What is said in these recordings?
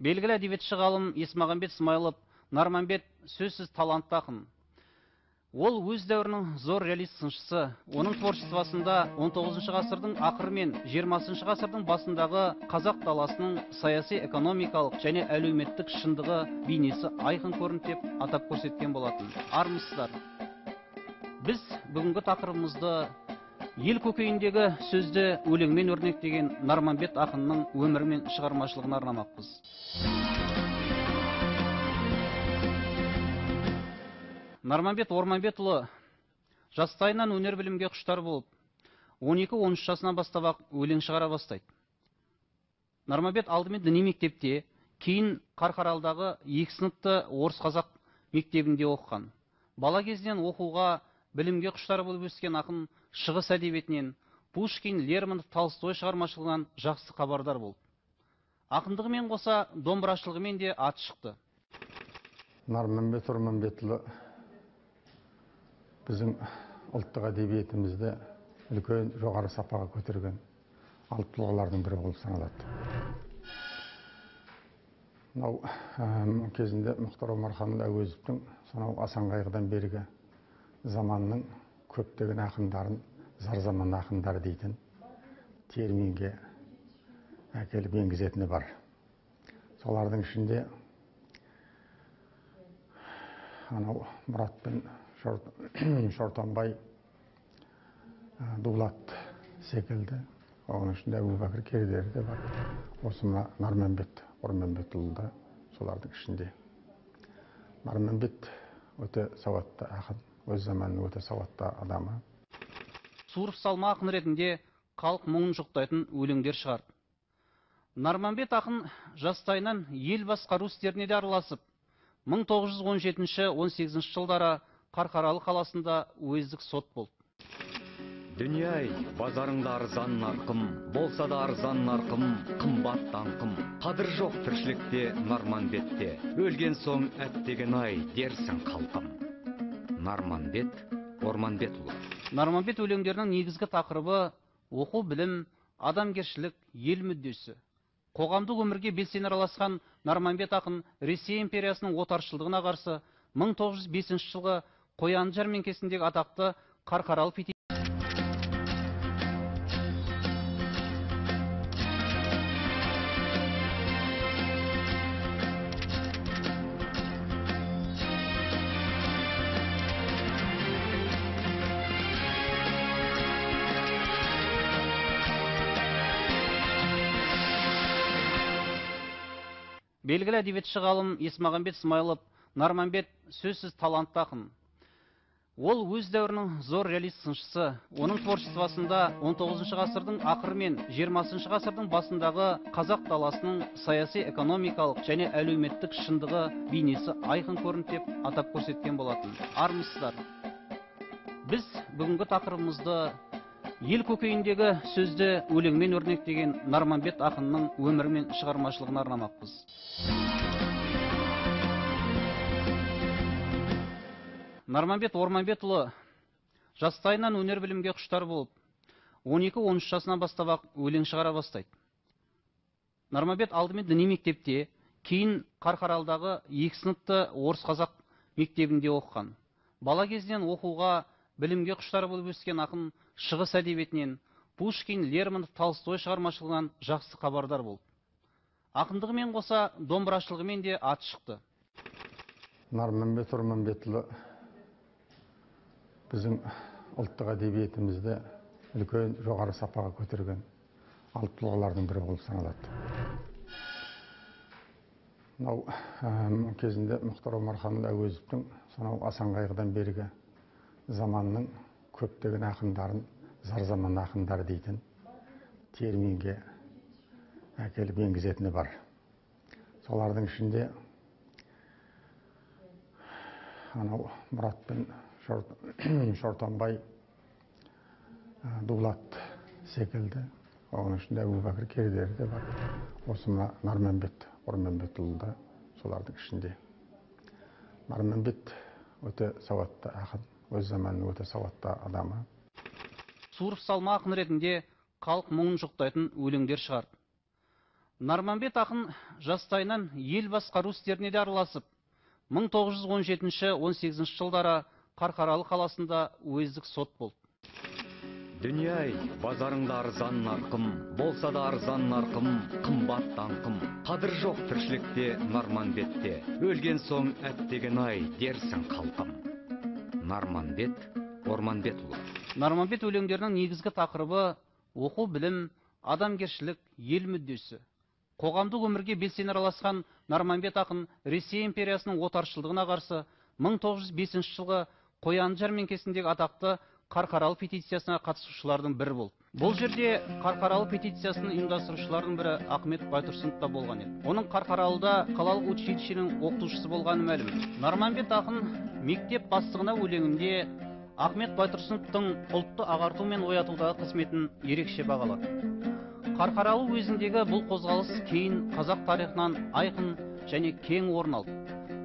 Белгілі әдебиетші ғалым Есмағамбет Смайылов Нарманбет сөзсіз талантты ақын. Ол өз дәуірінің зор реалист сыншысы. Оның творчествосында 19 ғасырдың ақыры мен 20 ғасырдың басындағы қазақ даласының саяси, экономикалық және әлеуметтік шындығы бейнесі айқын көрінді деп атап көрсеткен болатын. Армысыздар. Біз бүгінгі тақырыбымызды ел көкейіндегі сөзді өлеңмен өрнектеген Нарманбет ақынның өмірі мен шығармашылығына арнамақпыз. Нарманбет Орманбетұлы жастайынан өнер білімге құштар болып, 12-13 жасынан бастап өлең шығара бастайды. Нарманбет алдымен діни мектепте, кейін Қарқаралыдағы екі сыныпты орыс-қазақ мектебінде оқыған. Бала кезінен оқуға, білімге құштар болып өскен ақын шығыс әдебиетінен, Пушкин, Лермонтов, Толстой шығармашылығынан жақсы хабардар болды. Ақындығымен қоса домбырашылығымен де аты шықты. Нарманбет Орманбетұлы біздің ұлттық әдебиетімізді үлкен жоғары сапаға көтерген алып тұлғалардың бірі болып саналады. Мынау кезінде Мұхтар Омарханұлы Әуезовтің сонау Асан қайғыдан бергі заманның көптеген ақындарын зар заман ақындары дейтін терминге әкеліп енгізетіні бар. Солардың ішінде анау Мұрат пен Шортанбай, Дулат секілді, оның ішінде Әбубәкір Кердері де бар. Осы мына Нарманбет Орманбетұлы да солардың ішінде. Нарманбет өте сауатты ақын, өз заманының өте сауатты адамы. Суырып салма ақын ретінде халық мұңын жоқтайтын өлеңдер шығарды. Нарманбет ақын жастайынан ел басқару істеріне де араласып, 1917-18 жылдары Қарқаралы қаласында уездік сот болды. Дүние-ай, базарыңда арзан нарқым, болса да арзан нарқым, қымбат даңқым. Қадір жоқ тіршілікте Нарманбетте, өлген соң әттеген-ай дерсің халқым. Нарманбет Орманбетұлы. Нарманбет өлеңдерінің негізгі тақырыбы оқу, білім, адамгершілік, ел мүддесі. Қоғамдық өмірге белсене араласқан Нарманбет ақын Ресей империясының отаршылдығына қарсы 1905 жылғы Қоянды жәрмеңкесіндегі атақты Қарқаралы Белгілі әдебиетші ғалым Есмағамбет Смайылов Нарманбет сөзсіз талантты ақын. Ол өз дәуірінің зор реалист сыншысы. Оның творчествосында 19 ғасырдың ақыры мен 20 ғасырдың басындағы қазақ даласының саяси, экономикалық және әлеуметтік шындығы бейнесі айқын көрінді деп атап көрсеткен болатын. Армысыздар. Біз бүгінгі тақырыбымызды ел көкейіндегі сөзді өлеңмен өрнектеген Нарманбет ақынның өмірі мен шығармашылығына арнамақпыз. Нарманбет Орманбетұлы жастайынан өнер білімге құштар болып, 12-13 жасынан бастап өлең шығара бастайды. Нарманбет алдымен діни мектепте, кейін Қарқаралыдағы екі сыныпты орыс-қазақ мектебінде оқыған. Бала кезінен оқуға, білімге құштар болып өскен ақын шығыс әдебиетінен, Пушкин, Лермонтов, Толстой шығармашылығынан жақсы хабардар болды. Ақындығымен қоса домбырашылығымен де аты шықты. Нарманбет Орманбетұлы біздің ұлттық әдебиетімізді үлкен жоғары сапаға көтерген алып тұлғалардың бірі болып саналады. Мынау кезінде Мұхтар Омарханұлы Әуезовтің сонау Асан қайғыдан бергі заманның көптеген ақындарын зар заман ақындары дейтін терминге әкеліп енгізетіні бар. Солардың ішінде анау Мұрат пен Шортанбай, Дулат секілді, оның ішінде Әбубәкір Кердері де бар. Осы мына Нарманбет Орманбетұлы да солардың ішінде. Нарманбет өте сауатты ақын, өз заманының өте сауатты адамы. Суырып салма ақын ретінде халық мұңын жоқтайтын өлеңдер шығарды. Нарманбет ақын жастайынан ел басқару істеріне де араласып, 1917-18 жылдары Қарқаралы қаласында уездік сот болды. Дүние-ай, базарыңда арзан нарқым, болса да арзан нарқым, қымбат даңқым. Қадір жоқ тіршілікте Нарманбетте, өлген соң әттеген-ай дерсің халқым. Нарманбет Орманбетұлы. Нарманбет өлеңдерінің негізгі тақырыбы оқу, білім, адамгершілік, ел мүддесі. Қоғамдық өмірге белсене араласқан Нарманбет ақын Ресей империясының отаршылдығына қарсы 1905 жылғы Қоянды жәрмеңкесіндегі атақты Қарқаралы петициясына қатысушылардың бірі болды. Бұл жерде Қарқаралы петициясын ұйымдастырушылардың бірі Ахмет Байтұрсынов та болған еді. Оның Қарқаралыда қалалық училищенің оқытушысы болғаны мәлім. Нарманбет ақын мектеп бастығына өлеңінде Ахмет Байтұрсыновтың ұлтты ағарту мен оятудағы қызметін ерекше бағалады. Қарқаралы уезіндегі бұл қозғалыс кейін қазақ тарихынан айқын және кең орын алды.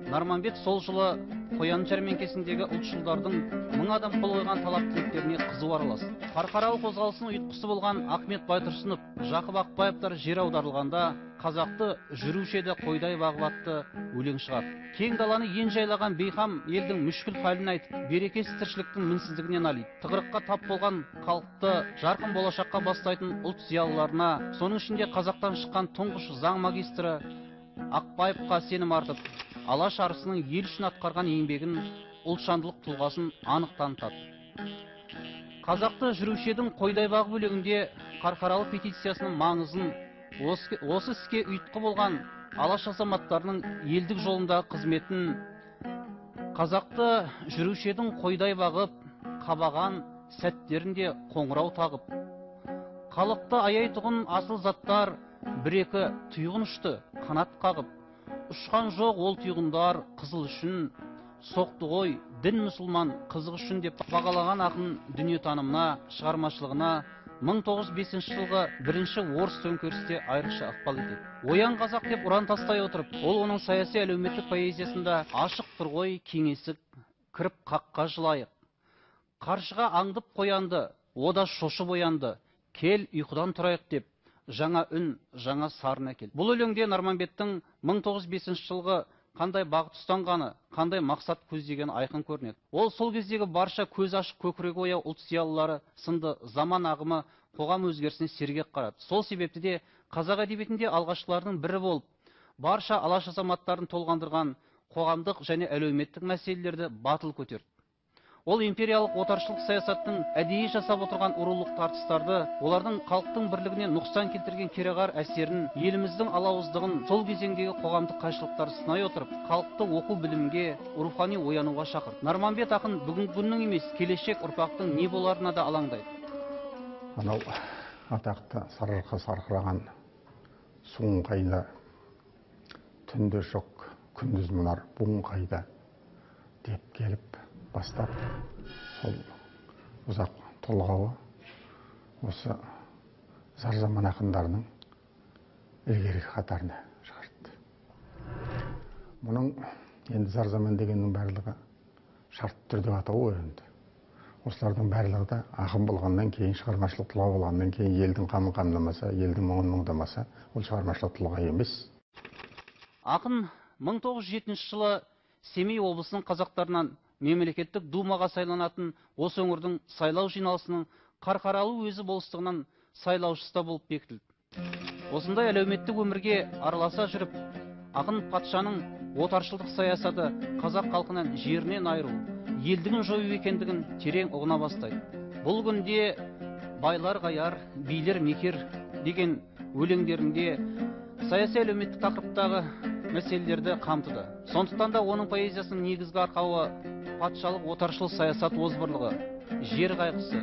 Нарманбет сол жылы Қоян жәрмеңкесіндегі ұлтшылдардың 1000 адам қол қойған талап тілектеріне қызу араласты. Қарқаралы қозғалысының ұйытқысы болған Ахмет Байтұрсынов, Жақып Ақбаевтар жер аударылғанда қазақты жүруші еді қойдай бағып атты өлең шығарды. Кең даланы ен жайлаған бейқам елдің мүшкіл халін айтып, берекесіз тіршіліктің мінсіздігіне налиды. Тығырыққа тап болған халықты жарқын болашаққа бастайтын ұлт зиялыларына, соның ішінде қазақтан шыққан тұңғыш заң магистрі Ақбаевқа сенім артып, Алаш арысының ел үшін атқарған еңбегін, ұлтжандылық тұлғасын анық танытады. Қазақты жүруші едің қойдай бағып өлеңінде Қарқаралы петициясының маңызын, осы іске ұйытқы болған Алаш азаматтарының елдік жолындағы қызметін, қазақты жүруші едің қойдай бағып, қабаған сәттерінде қоңырау тағып, халықты аяйтұғын асыл заттар бір-екі тұйғын ұшты қанат қағып, ұшқан жоқ ол тұйғындар қызыл үшін, соқты ғой дін мұсылман қызық үшін деп бағалаған ақын дүниетанымына, шығармашылығына 1905 жылғы бірінші орыс төңкерісте айрықша ықпал етеді. Оян қазақ деп ұран тастай отырып, ол оның саяси әлеуметтік поэзиясында ашық тұр ғой кеңесік, кіріп қаққа жылайық. Қаршыға аңдып қоянды, о да шошып оянды, кел ұйқыдан тұрайық деп жаңа үн, жаңа сарын әкелді. Бұл өлеңде Нарманбеттің 1905 жылғы қандай бағыт ұстанғаны, қандай мақсат көздегені айқын көрінеді. Ол сол кездегі барша көз ашық көкірегі ояу ұлт зиялылары сынды заман ағымы қоғам өзгерісіне сергек қарады. Сол себепті де қазақ әдебиетінде алғашқылардың бірі болып, барша алаш азаматтарын толғандырған қоғамдық және әлеуметтік мәселелерді батыл көтерді. Ол империялық отаршылық саясаттың әдейі жасап отырған рулық тартыстарды, олардың халықтың бірлігіне нұқсан келтірген кереғар әсерін, еліміздің алауыздығын, сол кезеңдегі қоғамдық қайшылықтарды сынай отырып, халықты оқу білімге, рухани оянуға шақырды. Нарманбет ақын бүгінгі күннің емес, келешек ұрпақтың не боларына да алаңдайды. Анау атақты Сарыарқа сарқыраған суың қайда, түнде жоқ, күндіз мұнар буың қайда деп келіп бастап, сол ұзақ толғауы осы зар заман ақындарының ілгергі қатарына шығарды. Мұның енді зар заман дегеннің барлығы шартты түрде атау ғой енді. Осылардың барлығы да ақын болғаннан кейін, шығармашылық тұлға болғаннан кейін елдің қамын қамдамаса, елдің мұңын мұңдамаса, ол шығармашылық тұлға емес. Ақын 1907 жылы Семей облысының қазақтарынан мемлекеттік думаға сайланатын осы өңірдің сайлау жиналысының Қарқаралы уезі болыстығынан сайлаушысы да болып бекітілді. Осындай әлеуметтік өмірге араласа жүріп, ақын патшаның отаршылдық саясаты қазақ халқынан жерінен айыру, елдігін жою екендігін терең ұғына бастайды. Бұл күнде байлар қаяр, билер мекер деген өлеңдерінде саяси әлеуметтік тақырыптағы мәселелерді қамтыды. Сондықтан да оның поэзиясының негізгі арқауы патшалық отаршыл саясат озбырлығы, жер қайғысы,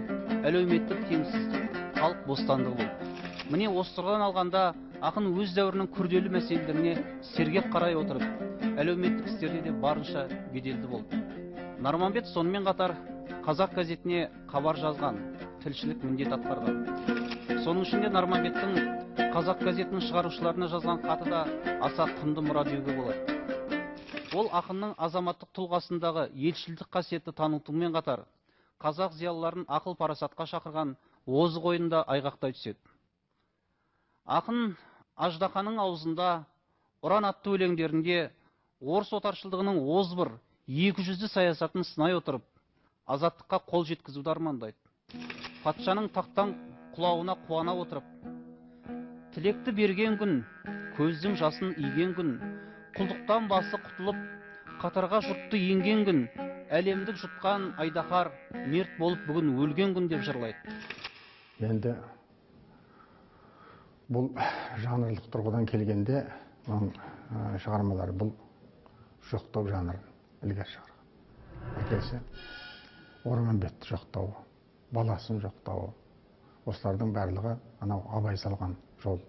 әлеуметтік теңсіздік, халық бостандығы болды. Міне осы тұрғыдан алғанда ақын өз дәуірінің күрделі мәселелеріне сергек қарай отырып, әлеуметтік істерде де барынша беделді болды. Нарманбет сонымен қатар Қазақ газетіне хабар жазған, тілшілік міндет атқарған. Соның ішінде Нарманбеттің Қазақ газетінің шығарушыларына жазған хаты да аса құнды мұра деуге болады. Ол ақынның азаматтық тұлғасындағы елшілдік қасиетті танытумен қатар, қазақ зиялыларын ақыл парасатқа шақырған озық ойын да айғақтай түседі. Ақын Аждаһаның аузында, Ұран атты өлеңдерінде орыс отаршылдығының озбыр, екі жүзді саясатын сынай отырып, азаттыққа қол жеткізуді армандайды. Патшаның тақтан құлауына қуана отырып, тілекті берген күн, көздің жасын иген күн, құлдықтан басы құтылып, қатарға жұртты енген күн, әлемдік жұтқан айдаһар мерт болып бүгін өлген күн деп жырлайды. Енді бұл жанрлық тұрғыдан келгенде, оның шығармалары бұл жоқтау жанрын ілгері шығарған. Әкесі Орманбетті жоқтауы, баласын жоқтауы, осылардың барлығы анау Абай салған жол.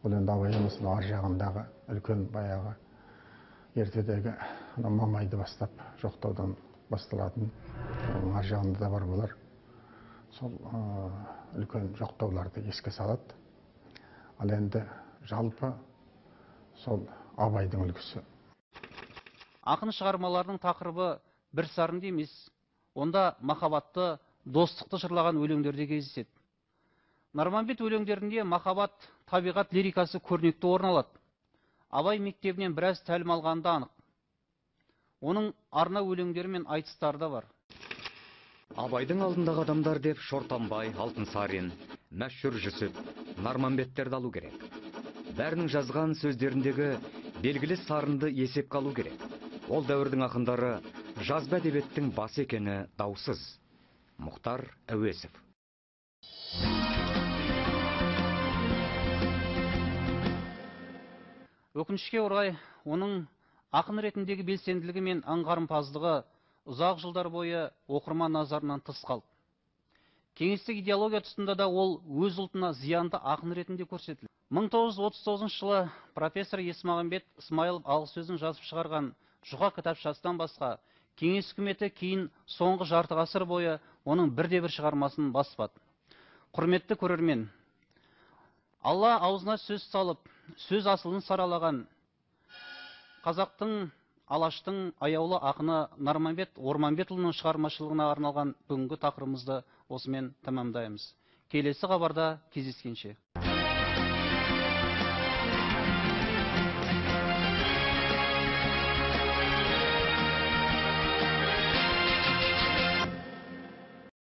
Ол енді Абай емес, ар жағындағы үлкен баяғы ертедегі анау Мамайды бастап жоқтаудан басталатын, оның ар жағында да бар болар. Сол үлкен жоқтауларды еске салады. Ал енді жалпы сол Абайдың үлгісі. Ақын шығармаларының тақырыбы бір сарынды емес. Онда махаббатты, достықты жырлаған өлеңдер де кездеседі. Нарманбет өлеңдерінде махаббат, табиғат лирикасы көрнекті орын алады. Абай мектебінен біраз тәлім алғаны да анық. Оның арна өлеңдері мен айтыстары да бар. Абайдың алдындағы адамдар деп Шортанбай, Алтынсарин, Мәшһүр Жүсіп, Нарманбеттерді алу керек. Бәрінің жазған сөздеріндегі белгілі сарынды есепке алу керек. Ол дәуірдің ақындары жазба әдебиеттің басы екені даусыз. Мұхтар Әуезов. Өкінішке орай, оның ақын ретіндегі белсенділігі мен аңғарымпаздығы ұзақ жылдар бойы оқырман назарынан тыс қалды. Кеңестік идеология тұсында да ол өз ұлтына зиянды ақын ретінде көрсетілді. 1939 жылы профессор Есмағамбет Смайылов алғы сөзін жазып шығарған Жұқа кітапшасынан басқа кеңес үкіметі кейін соңғы жарты ғасыр бойы оның бірде-бір шығармасын баспады. Құрметті көрермен, Алла аузына сөз салып, сөз асылын саралаған қазақтың, Алаштың аяулы ақыны Нарманбет Орманбетұлының шығармашылығына арналған бүгінгі тақырыбымызды осымен тәмамдаймыз. Келесі хабарда кездескенше.